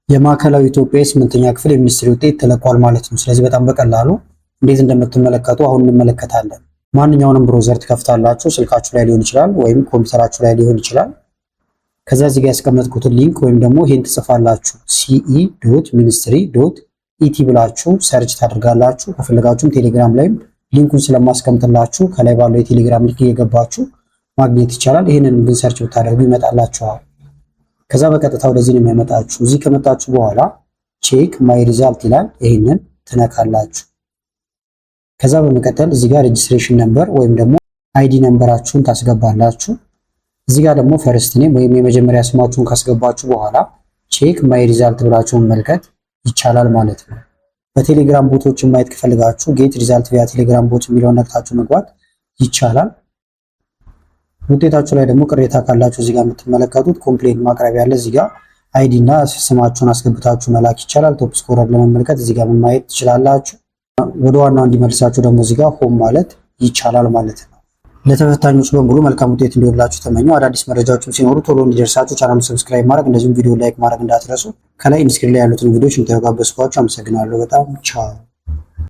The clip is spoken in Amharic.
የማዕከላዊ ኢትዮጵያ የስምንተኛ ክፍል የሚኒስትሪ ውጤት ተለቋል ማለት ነው። ስለዚህ በጣም በቀላሉ እንዴት እንደምትመለከቱ አሁን እንመለከታለን። ማንኛውንም browser ትከፍታላችሁ። ስልካችሁ ላይ ሊሆን ይችላል ወይም ኮምፒውተራችሁ ላይ ሊሆን ይችላል። ከዛ እዚህ ጋር ያስቀመጥኩትን link ወይም ደግሞ ይሄን ትጽፋላችሁ። ce.ministry.et ብላችሁ search ታደርጋላችሁ። ከፈለጋችሁም ቴሌግራም ላይም link ኡን ስለማስቀምጥላችሁ ከላይ ባለው የቴሌግራም link እየገባችሁ ማግኘት ይቻላል። ይህንን ግን search ብታደርጉ ይመጣላችኋል። ከዛ በቀጥታ ወደዚህ ነው የሚያመጣችሁ። እዚህ ከመጣችሁ በኋላ "Check my result" ይላል። ይህንን ትነካላችሁ። ከዛ በመቀጠል እዚህ ጋር registration number ወይም ደግሞ ID number ኣችሁን ታስገባላችሁ። እዚህ ጋር ደግሞ first name ወይም የመጀመሪያ ስማችሁን ካስገባችሁ በኋላ "Check my result" ብላችሁ መመልከት ይቻላል ማለት ነው። በቴሌግራም bot ኦችን ማየት ከፈለጋችሁ "Get result via Telegram bot" የሚለውን ነክታችሁ መግባት ይቻላል። ውጤታችሁ ላይ ደግሞ ቅሬታ ካላችሁ እዚህ ጋር የምትመለከቱት complain ማቅረቢያ አለ። እዚህ ጋር ID እና ስማችሁን አስገብታችሁ መላክ ይቻላል። Top scorer ለመመልከት እዚህ ጋር ማየት ትችላላችሁ። ወደ ዋናው እንዲመልሳችሁ ደግሞ እዚህ ጋር home ማለት ይቻላል ማለት ነው። ለተፈታኞች በሙሉ መልካም ውጤት እንዲሆንላችሁ ተመኘሁ። አዳዲስ መረጃዎችም ሲኖሩ ቶሎ እንዲደርሳችሁ ቻናሉን subscribe ማድረግ እንደዚሁም ቪዲዮ like ማድረግ እንዳትረሱ። ከላይ end screen ላይ ያሉትን ቪዲዮዎች እንድታዩ ጋበዝኳችሁ። አመሰግናለሁ በጣም። ቻው።